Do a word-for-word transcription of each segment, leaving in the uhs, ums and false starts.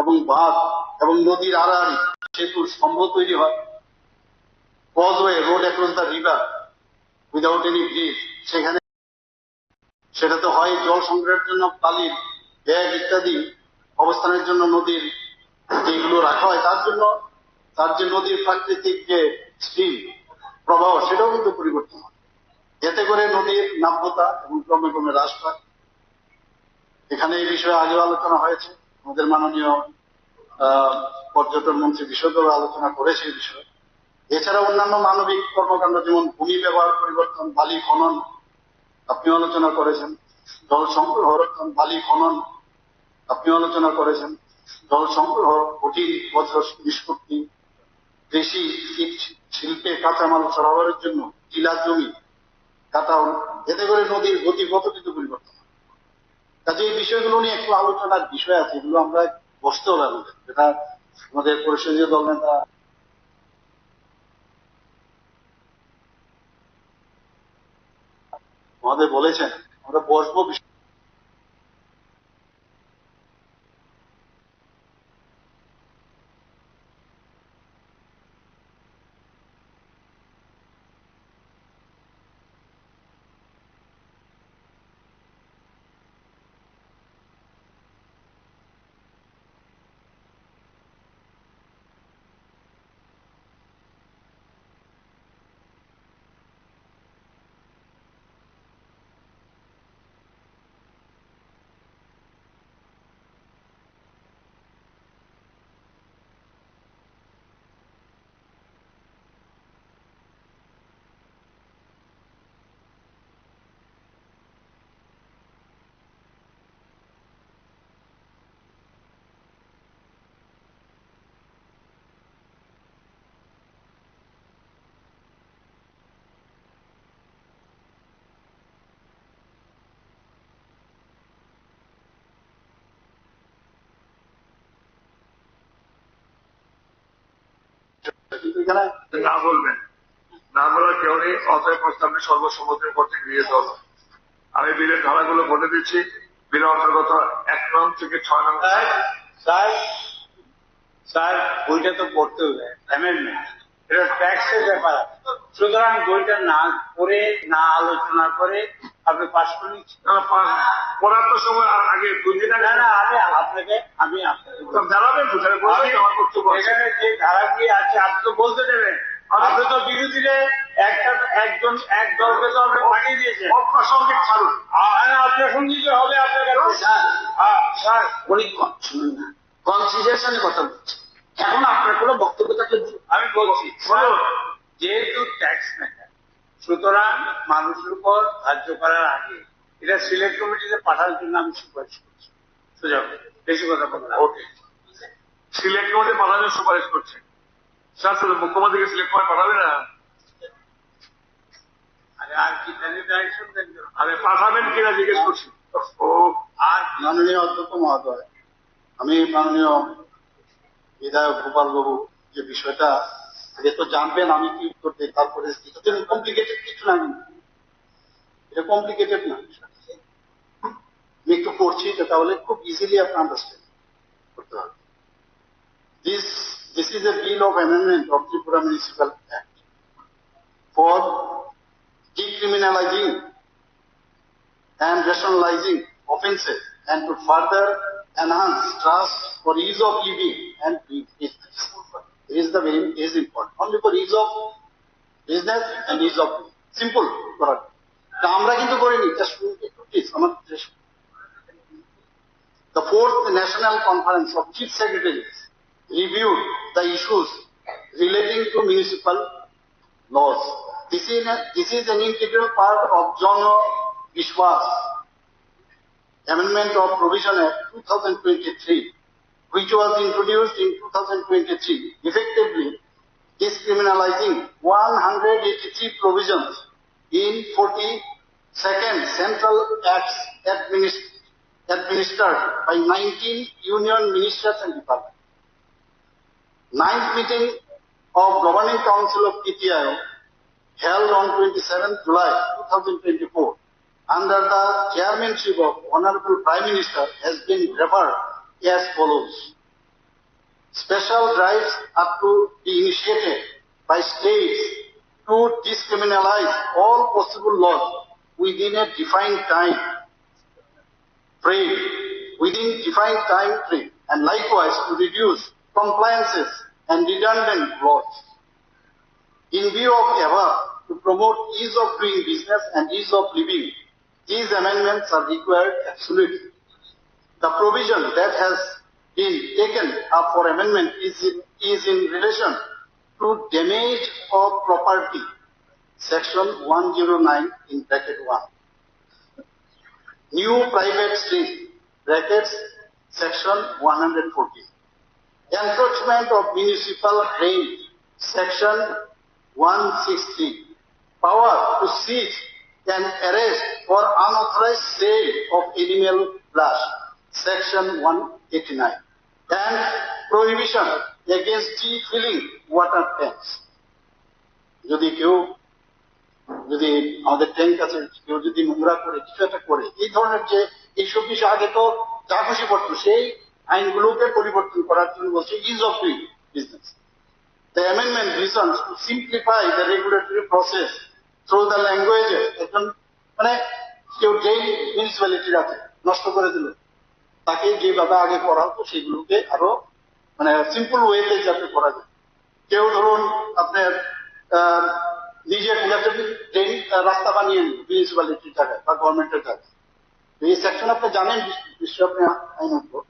এবং বাঁধ এবং নদীর আড়াআড়ি সেতুর স্তম্ভ তৈরি হয়, causeway, road across the river without any bridge, সেখানে সেটা তো হয় জল সংগ্রহের জন্য বালির ব্যাগ ইত্যাদি অবস্থানের জন্য নদীর যেগুলো রাখা হয়, তার জন্য, তার যে নদীর প্রাকৃতিক যে স্ট্রিম প্রবাহ, সেটাও কিন্তু পরিবর্তন হয়। এতে করে নদীর নাব্যতা এবং ক্রমে ক্রমে হ্রাস পায়। এখানে এই বিষয়ে আগেও আলোচনা হয়েছে। আমাদের মাননীয়, আহ, পর্যটন মন্ত্রী বিশদভাবে আলোচনা করেছে এই বিষয়ে। এছাড়া অন্যান্য মানবিক কর্মকাণ্ড, যেমন ভূমি ব্যবহার পরিবর্তন, বালি খনন, আপনিও আলোচনা করেছেন, জল সংগ্রহ, বালি খনন, আপনিও আলোচনা করেছেন, জল সংগ্রহ, কঠিন বর্জ্য নিষ্পত্তি, কৃষি, ইট শিল্পে কাঁচামাল সরবরাহের জন্য টিলা জমি কাটা, এতে করে নদীর গতিপথ কিন্তু পরিবর্তন হয়। কাজে এই বিষয়গুলো নিয়ে একটু আলোচনার বিষয় আছে, এগুলো আমরা বসতে হবে আমাদের, যেটা আমাদের পরিষদীয় দল নেতা মহোদয় বলেছেন, আমরা বসবো বিষয় কিন্তু এখানে না বলবেন, না বলার কেউ নেই। অতএব প্রস্তাবটি সর্বসম্মতির পক্ষে গৃহীত হলো। আমি বিলের ধারাগুলো বলে দিচ্ছি। বিলের অন্তর্গত এক নং থেকে ছয় নং। স্যার, স্যার, স্যার, বইটা তো পড়তে হবে, অ্যামেন্ডমেন্ট, এটা ট্যাক্সের ব্যাপার। সুতরাং বইটা না পড়ে, না আলোচনা করে আপনি পাশ করে নিচ্ছেন। না, পা-, পড়ার তো সময় আ-, আগে দুই দিন আগে। না, না, আমি আপনাকে, আমি আপনাকে বলছি। তো জানাবেন তো, তাহলে বলবেন আমি তো আমার বক্তব্য আছে। এখানে যে ধারাগুলি আছে, আপনি তো বলতে দেবেন। আমি আপনি তো বিরোধীরা একটা, একজন, এক দলকে তো আপনি পাঠিয়ে দিয়েছেন। অপ্রাসঙ্গিক ছাড়ুন। আ-, আ-, আপনার সঙ্গে যে হবে আপনার কাছে। স্যার, আ-, স্যার, উনি ক-, শুনুন না, কনসিডারেশনের কথা বলছি। এখন আপনার কোনো বক্তব্য থাকলে বলুন। আমি বলছি, স্যার, বলুন। যেহেতু ট্যাক্স ম্যাটার, সুতরাং মানুষের উপর ধার্য করার আগে এটা সিলেক্ট কমিটিতে পাঠানোর জন্য আমি সুপারিশ করছি। সুজা, বেশি কথা বললাম। ওকে। সিলেক্ট কমিটি পাঠানোর সুপারিশ করছে। স্যার, শুধু মুখ্যমন্ত্রীকে সিলেক্ট করে পাঠাবে না? আরে, আর কি জানি, ডাইরেকশন দেন। আরে, পাঠাবেন কিনা জিজ্ঞেস করছি। ও। আর মাননীয় অধ্যক্ষ মহোদয়, আমি মাননীয় বিধায়ক গোপাল বাবু যে বিষয়টা আগে তো জানবেন, আমি কি উত্তর দিই, তারপরে এটা তো কমপ্লিকেটেড কিছু না, কিন্তু এটা কমপ্লিকেটেড না। আমি একটু পড়ছি, এটা তাহলে খুব ইজিলি আপনি আন্ডারস্ট্যান্ড করতে পারবেন। This, this is a bill of amendment of Tripura Municipal Act for decriminalizing and rationalizing offences and to further enhance trust for ease of living and doing business. Is the very, is important. Only for ease of business and ease of living. Simple করার। তা আমরা কিন্তু করিনি, just একটু please, আমার just The fourth National Conference of Chief Secretaries reviewed the issues relating to municipal laws. This is, this is an integral part of Jana Vishwas Amendment of Provision Act two thousand twenty-three, which was introduced in two thousand twenty-three, effectively decriminalizing one hundred eighty-three provisions in forty-second Central Acts administ-, administered by nineteen Union Ministers and Departments. Ninth meeting of Governing Council of T T I O held on twenty-seventh July two thousand twenty-four under the chairmanship of Honorable Prime Minister has been referred as follows. Special drives are to be initiated by states to decriminalize all possible laws within a defined time frame, within defined time frame, and likewise to reduce compliances and redundant laws. In view of above, to promote ease of doing business and ease of living, these amendments are required absolutely. The provision that has been taken up for amendment is in, is in relation to damage of property, section one zero nine in bracket one. New private street, brackets, section one hundred fourteen. Encroachment of municipal range, section one sixty. Power to seize and arrest for unauthorized sale of animal flesh, section one eighty-nine. And prohibition against tea filling water tanks. যদি কেউ যদি আমাদের ট্যাঙ্ক আছে, কেউ যদি নোংরা করে, কিছু একটা করে, এই ধরনের যে এইসব বিষয় আগে তো যা খুশি করতো, সেই আইনগুলোকে পরিবর্তন করার জন্য বলছে is of doing business. The amendment visions to simplify the regulatory process through the language. একজন মানে কেউ যেই মিউনিসিপ্যালিটির আছে, নষ্ট করে দিল, তাকে যেভাবে আগে করা হতো সেগুলোকে আরো মানে সিম্পল ওয়েতে যাতে করা যায়। কেউ ধরুন আপনার আহ, নিজে কোনো একটা ড্রেন, আহ, রাস্তা বানিয়ে নিল মিউনিসিপ্যালিটির জায়গায় বা গভর্নমেন্টের জায়গায়, তো এই সেকশন আপনি জানেন, নিশ্চয় আপনি আইন অজ্ঞ।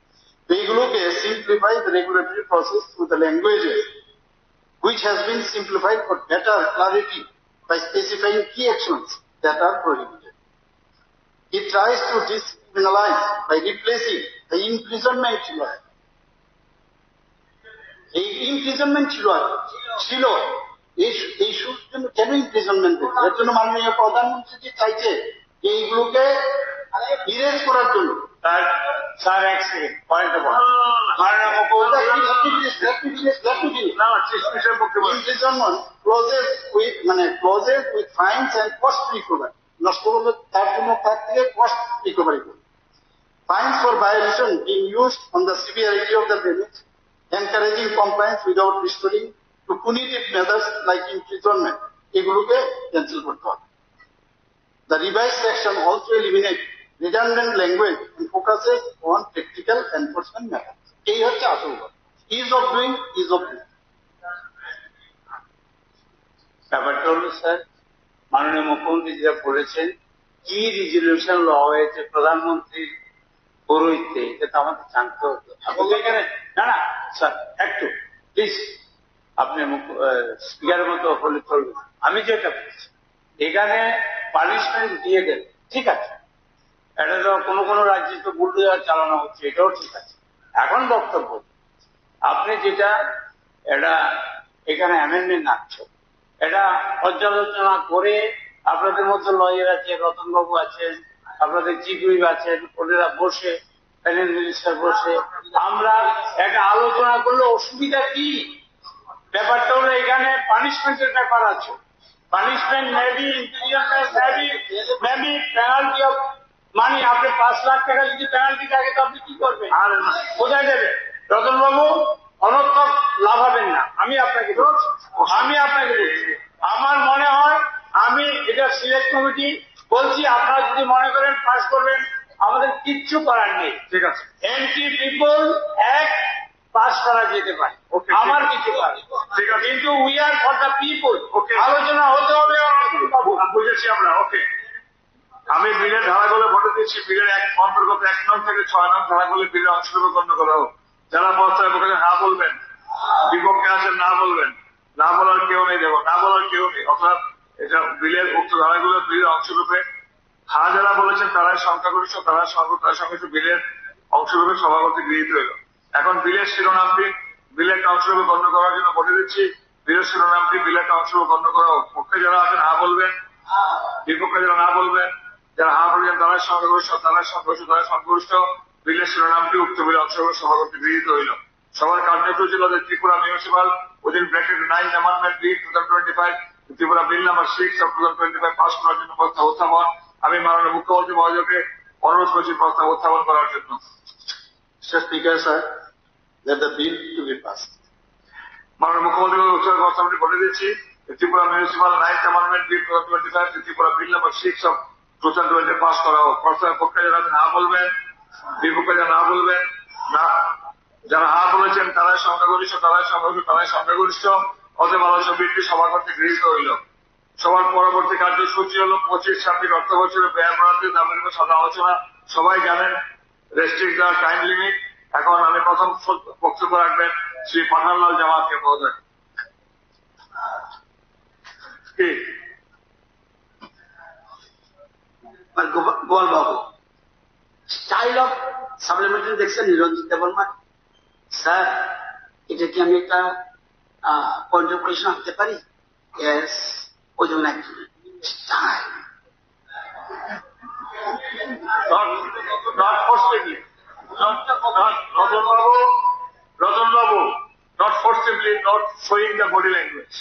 তো এইগুলোকে simplify the regulatory process through the languages which has been simplified for better clarity by specifying key actions that are prohibited. He tries to decriminalize by replacing the imprisonment law. এই ইমপ্রিজনমেন্ট ছিল আগে, ছিল। এই সু- এই সুযোগ জন্য কেন ইমপ্রিজনমেন্ট দিতে? এর জন্য মাননীয় প্রধানমন্ত্রী যে চাইছে যে এইগুলোকে ইরেজ করার জন্য। স্যার, স্যার, এক সেকেন্ড, পয়েন্ট অফ অর্ডার। মাননীয় মুখ্যমন্ত্রী, Let me finish, let me finish, let me finish. না, না, চিফ মিনিস্টার বক্তব্য। Imprisonment clauses with, মানে, clauses with fines and cost recovery. নষ্ট করলে তার জন্য তার থেকে কস্ট রিকভারি করবে। Fines for violation being used on the severity of the damage, encouraging compliance without resorting to punitive measures like imprisonment, এগুলোকে ক্যান্সেল করতে হবে। The revised section also eliminate redundant language and focuses on practical enforcement methods. এই হচ্ছে আসল কথা। Ease of doing, ease of doing. ব্যাপারটা হলো স্যার, মাননীয় মুখ্যমন্ত্রী যেটা বলেছেন, কি রেজলিউশন ল হয়েছে প্রধানমন্ত্রীর পৌরোহিত্যে, এটা তো আমাদের জানতে হবে। আপনি তো এখানে, না, না, স্যার, একটু প্লিজ, আপনি মুখ- আহ, স্পিকারের মতো হলে চলবে না। আমি যেটা বলছি, এখানে পানিশমেন্ট দিয়ে দেন, ঠিক আছে, এটা তো কোনো কোনো রাজ্যে তো বুলডোজার চালানো হচ্ছে, এটাও ঠিক আছে। এখন বক্তব্য, আপনি যেটা এটা এখানে অ্যামেন্ডমেন্ট আনছো, এটা পর্যালোচনা করে আপনাদের মধ্যে লয়ার আছে, রতনবাবু আছেন, আপনাদের চিফ হুইপ আছেন, ওনারা বসে, প্যানেল মিনিস্টার বসে, আমরা একটা আলোচনা করলে অসুবিধা কি? ব্যাপারটা হলো এখানে পানিশমেন্টের ব্যাপার আছে। Punishment may be imprisonment, may be, may be penalty of money. আপনি পাঁচ লাখ টাকা যদি পেনাল্টি থাকে তো আপনি কি করবেন? আর কোথায় দেবেন? রতনবাবু, অনর্থক লাভ হবেন না। আমি আপনাকে বলছি, আমি আপনাকে বলছি, আমার মনে হয় আমি এটা সিলেক্ট কমিটি বলছি, আপনারা যদি মনে করেন পাস করবেন, আমাদের কিচ্ছু করার নেই। ঠিক আছে। অ্যান্টি পিপল অ্যাক্ট পাস করা যেতে পারে, ওকে, ঠিক আমার আছে। কিছু করার নেই। ঠিক আছে। কিন্তু we are for the people. Okay. আলোচনা হতে হবে। বু- বুঝেছি আমরা। ওকে, আমি বিলের ধারাগুলো ভোটে দিচ্ছি। বিলের এক অন্তর্গত এক নং থেকে ছয় নং ধারাগুলো বিলের অংশ হিসেবে গণ্য করা হোক। যারা প্রস্তাবে বলেছেন হ্যাঁ বলবেন, বিপক্ষে আছেন না বলবেন, না বলার কেউ নেই। দেখো, না বলার কেউ নেই। অর্থাৎ এটা বিলের উক্ত ধারাগুলো বিলের অংশ রূপে হ্যাঁ যারা বলেছেন তারাই সংখ্যাগরিষ্ঠ, তারা সর্ব- তারা সংখ্যাগরিষ্ঠ বিলের অংশ রূপে সভাপতি গৃহীত হইল। এখন বিলের শিরোনামটি বিলের অংশ রূপে গণ্য করার জন্য ভোটে দিচ্ছি। বিলের শিরোনামটি বিলের অংশ রূপে গণ্য করা হোক। পক্ষে যারা আছেন হ্যাঁ বলবেন, বিপক্ষে যারা না বলবেন, যারা হ্যাঁ বলবেন তারাই সংখ্যাগরিষ্ঠ, তারাই সংখ্যাগরিষ্ঠ, তারাই সংখ্যাগরিষ্ঠ। বিলের শিরোনামটি উক্ত বিলের অংশ রূপে সভাপতি গৃহীত হইল। সভার কার্যসূচি হল যে Tripura municipal within bracket nine Amendment Bill two thousand twenty-five, Tripura bill number six of two thousand twenty five pass করার জন্য প্রস্তাব উত্থাপন। আমি মাননীয় মুখ্যমন্ত্রী মহোদয়কে অনুরোধ করছি প্রস্তাব উত্থাপন করার জন্য। Mister speaker sir, Let the bill to be passed. মাননীয় মুখ্যমন্ত্রী উত্তর প্রস্তাবটি বলে দিচ্ছি, Tripura municipal ninth amendment bill two thousand twenty five, Tripura bill number six of two thousand twenty pass করা হোক। প্রস্তাবের পক্ষে যারা হ্যাঁ বলবেন, বিপক্ষে যারা না বলবেন, না, যারা হ্যাঁ বলেছেন তারাই সংখ্যাগরিষ্ঠ, তারাই সংখ্যাগরিষ্ঠ, তারাই সংখ্যাগরিষ্ঠ। অতএব আলোচ্য বিলটি সভা কর্তৃক গৃহীত হইল। সভার পরবর্তী কার্যসূচি হলো পঁচিশ ছাব্বিশ অর্থ বছরের ব্যয় বরাদ্দের দাবির উপর সাধারণ আলোচনা। সবাই জানেন, রেস্ট্রিক্ট দেওয়ার টাইম লিমিট। এখন আমি প্রথম বক্তব্য রাখবেন শ্রী পাঠানলাল জামাতিয়া মহোদয়। কি? আর গোপা-, গোপাল বাবু, স্টাইল অফ সাপ্লিমেন্টারি দেখছেন নিরঞ্জিত দেববর্মা? স্যার, এটা কি আমি একটা, আহ, পয়েন্ট অফ কোয়েশ্চেন আনতে পারি? ইয়েস, ওই জন্য একটু style. Not, not forcibly. Not, not, Ratan Babu, রতন Babu, not forcibly, not showing the body language.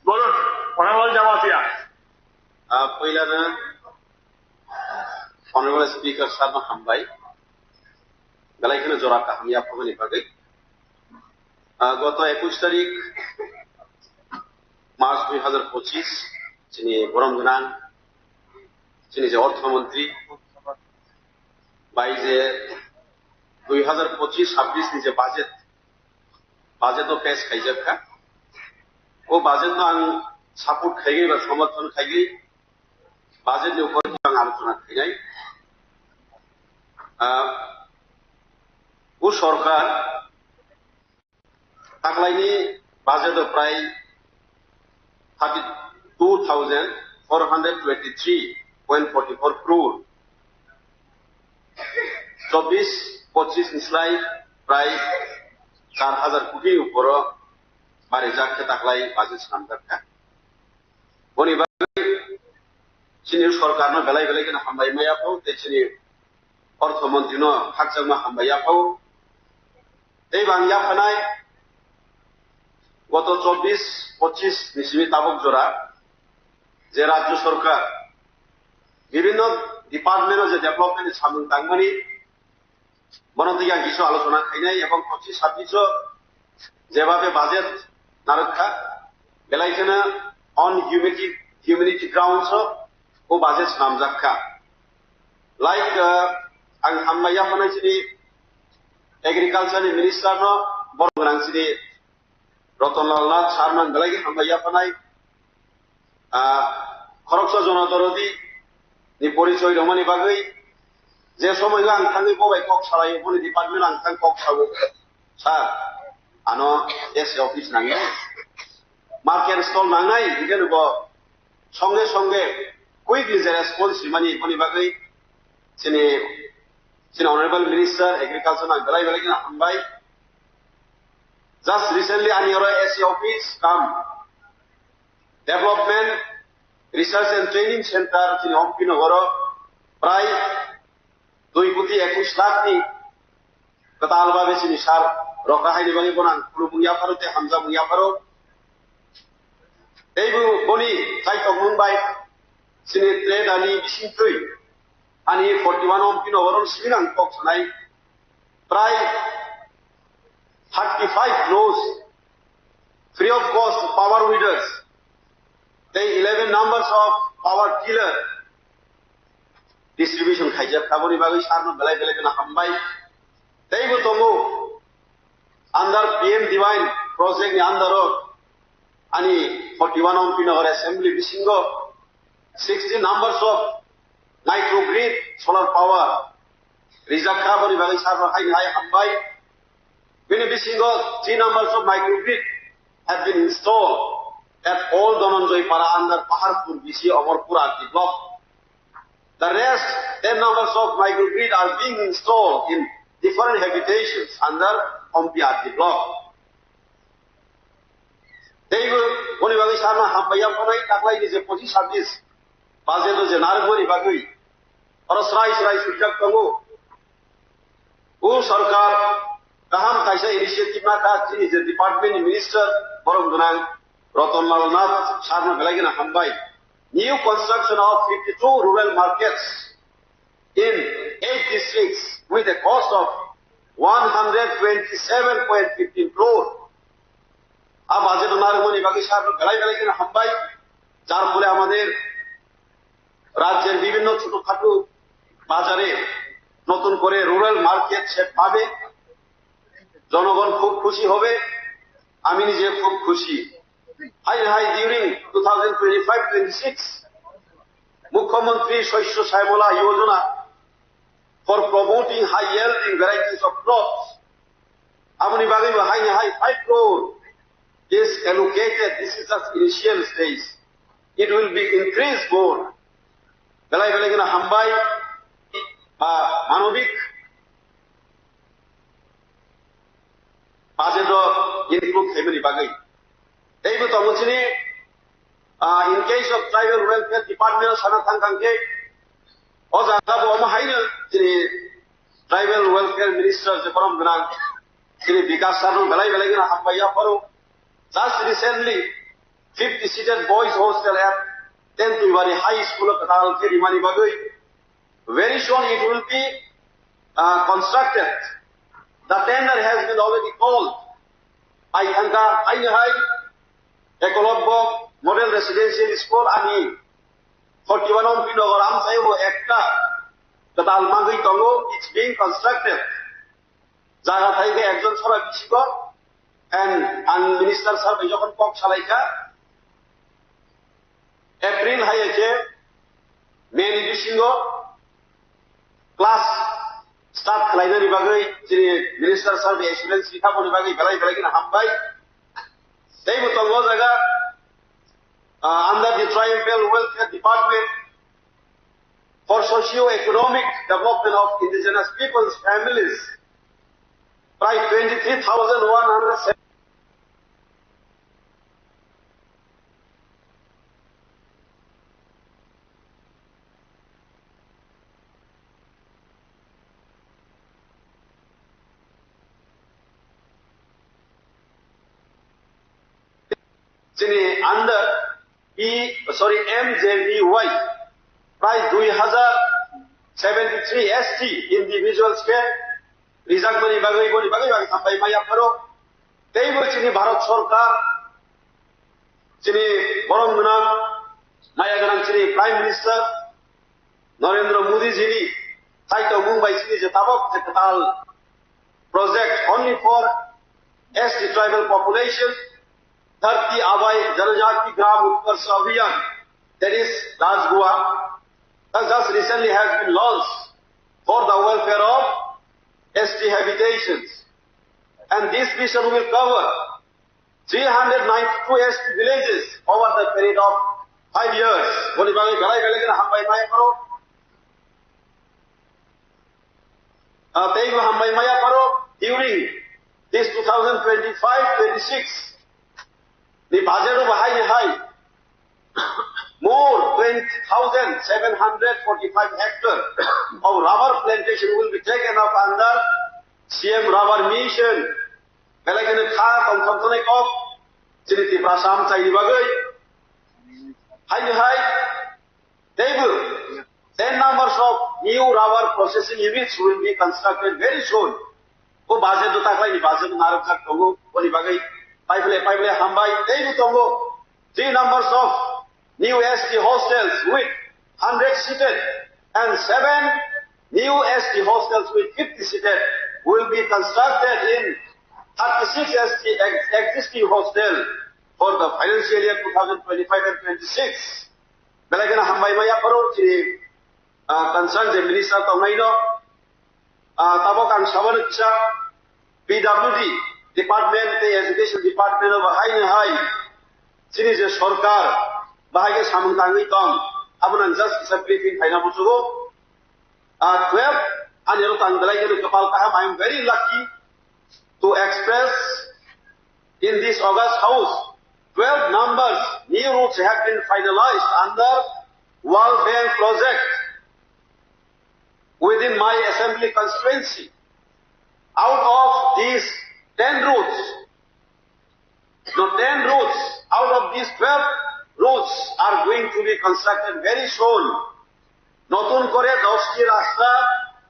বলুন, পাঠানলাল Jamatia. Ah, puilano Honorable Speaker sir no hambai. Belai kheno jora kaham yapharmani bagwi. Ah, goto ekush tarik March dui hazar pochis, chini borom gwnang, chini je ortho montri bai je dui hazar pochis chabbish ni je budget, budget o pass khaijak kha. O budget no ang support khaigwi ba somorthon khaigwi budget ni upor ang alochona khainai. Ah, o sorkar taklaini budget o prai thirty two thousand four hundred twenty three point forty four crore. Chobbish pochis ni slai prai char hazar koti uporo barijak khe taklai budget swnamjak kha. Boni bagwi chini sorkarno belai belai kheno hambai maya pho, tei chini ortho montri no khakchangma hambai ya pho. Tei bang yaphanai goto chobbish pochis ni simi tabuk jora je rajyo sorkar bibhinno department o je development ni samung tangmani, bono twi ang kisa alochona khainai, ebong pochis chabbish o jebabe budget narwk kha, belai kheno on humanity, humanity grounds o o budget swnamjak kha. Like, uh, ang hambai yaphanai chini agriculture ni minister no, borok gwnang chini Ratan Lal Nath sir no ang belai khe hambai yaphanai. Ah, khoroksa jona dorodi ni porichoi rwmani bagwi je somoi o ang thangwi bo bai kok salaio, boni department ang thang kok sao, "Sir, ano S A office nangnai, market stall nangnai," hingke bo songe songe quickly je response rimani, boni bagwi chini, chini Honorable Minister Agriculture no ang belai belai kheno hambai. Just recently, ani oro S A office cum Development Research and Training Center chini Ompi Nogoro prai dui koti ekush lakh ni kwtal babe chini sir rok haini bagwi bono ang khulumung yapharo tei hamjakmung yapharo. Teibo boni kaitormung bai chini trade ani bisingtwi ani forty one Ompi Nogoro simi ang kok sanai. Prai thirty five loads free of cost power weeders tei eleven numbers of power tiller distribution khaijak, aboni bagwi sir no belai belai kheno hambai. Teibo tongo under P M Divine project ni under o ani forty one Ompi Nogor assembly bisingo sixty numbers of microgrid solar power rijak kha, boni bagwi sir no haini hai hambai. Bini bisingo three numbers of microgrid have been installed at all Dhananjay Para under Paharpur B C Amarpur R D block. The rest ten numbers of microgrid are being installed in different habitations under Ompi R D block. Teibo boni bagwi sir no hambai yaphanai, taklai ni je pochis chabbish budget o je narwkmani bagwi oro srai srai swijak tongo. O sorkar kaham kaisa initiative nakha, chini je department ni minister borom gwnang Ratan Lal Nath sir no belai kheno hambai. New construction of fifty two rural markets in eight districts with a cost of one hundred twenty seven point fifteen crore. আ বাজেট নারমনি বাকি সার বেলাই বেলাই কিনা হাম্বাই, যার ফলে আমাদের রাজ্যের বিভিন্ন ছোটখাটো বাজারে নতুন করে রুরাল মার্কেট সেট পাবে। জনগণ খুব খুশি হবে, আমি নিজে খুব খুশি। High high during two thousand twenty-five twenty-six, Mukhyamantri Shasya Shyamala Yojana for promoting high yielding varieties of crops. Amoni bagwi bo high high five crore is allocated. This is just initial stage. It will be increased more. Belai belai gana hambai, ah, manobik budget o include khaimani bagwi. Teibo tongo chini, ah, in case of tribal welfare department o sana thang thang khe, o jaga bo omo haino chini tribal welfare minister je borom gwnang, chini Bikas sir no belai belai gana hambai ya pharo. Just recently, fifty seated boys hostel at ten Tuibari High School o kwtal khe rimani bagwi. Very soon it will be, uh, constructed. The tender has been already called. Ai thangkha, haino hai, Ekolobbo Model Residential School ani Khotibano Binogo Ramsai bo ekta kwtal mangwi tongo, it's being constructed. Jaga thai khe ekjon sora bisigo, and ang minister sir bai jokhon kok salaikha, April hai khe May ni bisingo class start khlainani bagwi chini minister sir bai assurance rikha, boni bagwi belai belai kheno hambai. Teibo tongo o jaga, uh, under the tribal welfare department, for socio-economic development of indigenous peoples, families, prai twenty-three thousand one hundred seven. Chini under P, sorry, M J V Y, prai dui hazar seventy three S T individuals khe rijakmani bagwi, boni bagwi ang hambai maya pharo. Teibo chini Bharat Sarkar, chini borom gwnang, maya gwnang chini Prime Minister Narendra Modi jini thaitongmung bai chini je tabok je kwtal project only for S T tribal population, Dharti Aabai Janajati Gram Utkarsh Abhiyan, that is Rajgua, that just recently has been launched for the welfare of S T habitations. And this mission will cover three hundred ninety-two S T villages over the period of five years. Boni bagwi belai belai kheno hambai maya pharo. Ah, teibo hambai maya pharo, during this two thousand twenty-five twenty-six ni budget o bahai ni hai more twenty thousand seven hundred forty-five hectare of rubber plantation will be taken up under C M Rubber Mission. Belai kheno kha tongthokjaknai kok chini Tiprasa amchaini bagwi. Haini hai teibo ten numbers of new rubber processing units will be constructed very soon. O budget o taklaini budget narwkjak tongo, boni bagwi paiphile paiphile hambai teibo tongo. Three numbers of new S T hostels with hundred seated and seven new S T hostels with fifty seated will be constructed in thirty-six S T ex-, existing hostel for the financial year two thousand twenty-five and twenty-six. Belai kheno hambai maya pharo chini, ah, concern je minister tongnaino. Ah, tabok ang sabani kisa P W D department tei education department o bo haino hai chini je sorkar bahai khe samung tangwi tong, abono ang just kisa briefing khaina muchugo. Ah, twelve ani aro tang belai kheno kapal kaham, I am very lucky to express in this August House, twelve numbers new routes have been finalized under World Bank project within my assembly constituency. Out of these ten routes, no, ten routes out of these twelve routes are going to be constructed very soon. নতুন করে দশটি রাস্তা,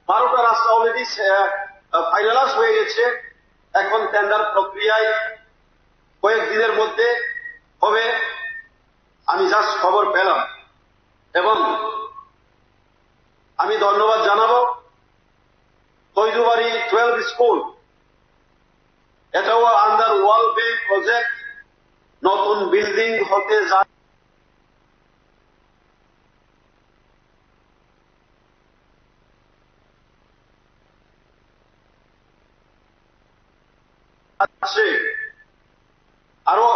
বারোটা রাস্তা already সে-, আহ, ফাইনালাইজ হয়ে গেছে। এখন টেন্ডার প্রক্রিয়ায় কয়েক দিনের মধ্যে হবে। আমি জাস্ট খবর পেলাম এবং আমি ধন্যবাদ জানাবো তৈজুবাড়ি টুয়েলভ স্কুল, এটাও আন্ডার ওয়ার্ল্ড ব্যাংক প্রজেক্ট, নতুন বিল্ডিং হতে যা-, যাচ্ছে। আরো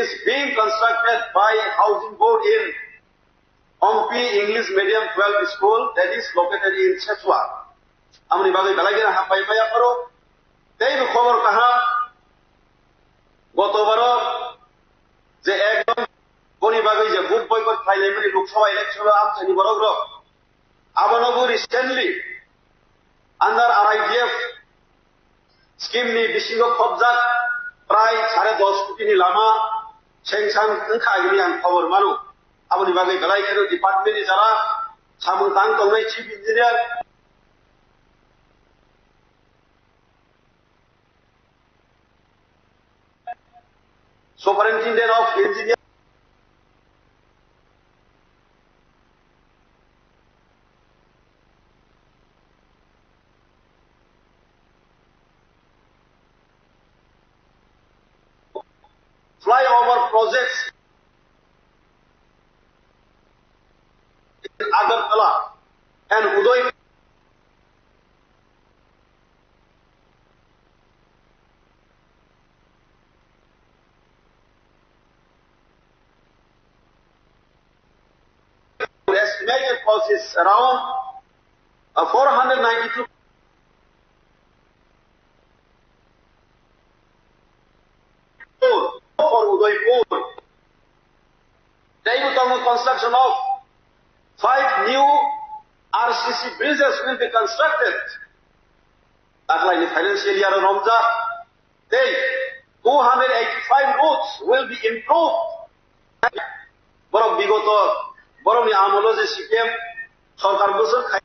is being constructed by Housing Board in Ongpi English Medium twelve School that is located in Chechwa. Amoni bagwi belai gana hambai maya pharo. Tei bo khobor kaha goto baro je ekdom boni bagwi je vote boycott khlainai mani Lok Sabha election o amchaini borok rok. Abono bo recently under R I D F scheme ni bisingo khopjak prai sare dos koti ni lama sanction wngkha hwnwi ang khobor mano. Aboni bagwi belai kheno department ni jara samung tang tongnai chief engineer, superintendent of engineer, flyover projects in Agartala and Udaipur. Estimated cost is around, uh, four hundred ninety-two for Udaipur. Tei bo tongo construction of five new R C C bridges will be constructed. Taklaini financial year o romjak tei two hundred eighty-five roads will be improved. Borok bigoto borokni amolo je C P M sorkar bwswk khai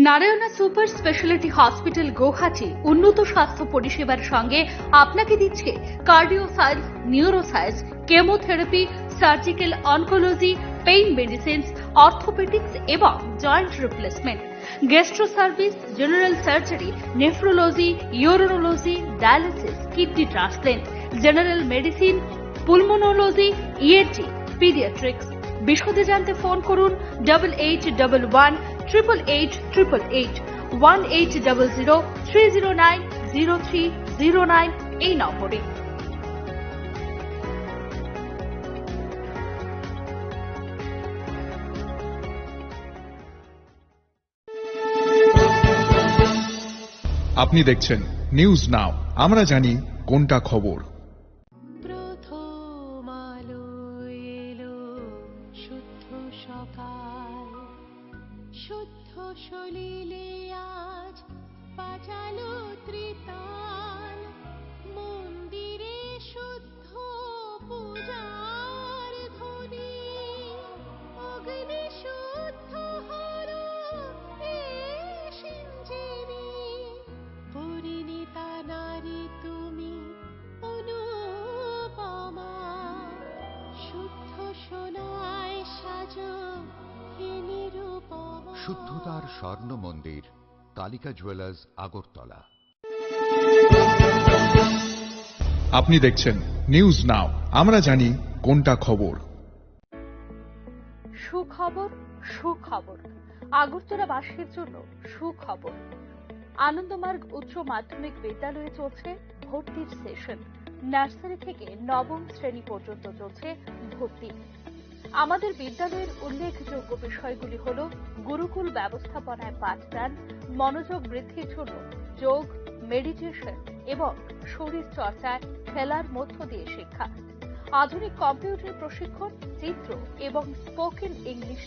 Narayana super speciality hospital Guwahati উন্নত স্বাস্থ্য পরিষেবার সঙ্গে আপনাকে দিচ্ছে cardio science, neuro science, chemotherapy, surgical oncology, pain medicines, orthopaedics এবং joint replacement, gastro service, general surgery, nephrology, urology, dialysis, kidney transplant, general medicine, pulmonology, ENT, paediatrics. বিশদে জানতে phone করুন double eight double one triple eight triple eight, one eight double zero three zero nine zero three zero nine এই নম্বরে। আপনি দেখছেন news now, আমরা জানি কোনটা খবর। প্রথম আলো এলো শুদ্ধ সকাল, শুদ্ধ সলিলে আজ বাজালো ত্রিতাল, মন্দিরে শুদ্ধ পূজার ধ্বনি, অগ্নি শুদ্ধ হলো এ সিঞ্জেরি। পরিণীতা নারী তুমি অনুপমা, শুদ্ধ সোনায় সাজো হে নিরুপমা। শুদ্ধতার স্বর্ণ মন্দির, কালিকা জুয়েলার্স, আগরতলা। আপনি দেখছেন নিউজ নাও, আমরা জানি কোনটা খবর। সুখবর, সুখবর, আগরতলাবাসীর জন্য সুখবর। আনন্দমার্গ উচ্চ মাধ্যমিক বিদ্যালয়ে চলছে ভর্তির সেশন। নার্সারি থেকে নবম শ্রেণী পর্যন্ত চলছে ভর্তি। আমাদের বিদ্যালয়ের উল্লেখযোগ্য বিষয়গুলি হল গুরুকুল ব্যবস্থাপনায় পাঠদান, মনোযোগ বৃদ্ধির জন্য যোগ, মেডিটেশন এবং শরীর চর্চায় খেলার মধ্য দিয়ে শিক্ষা, আধুনিক কম্পিউটার প্রশিক্ষণ, চিত্র এবং স্পোকেন ইংলিশ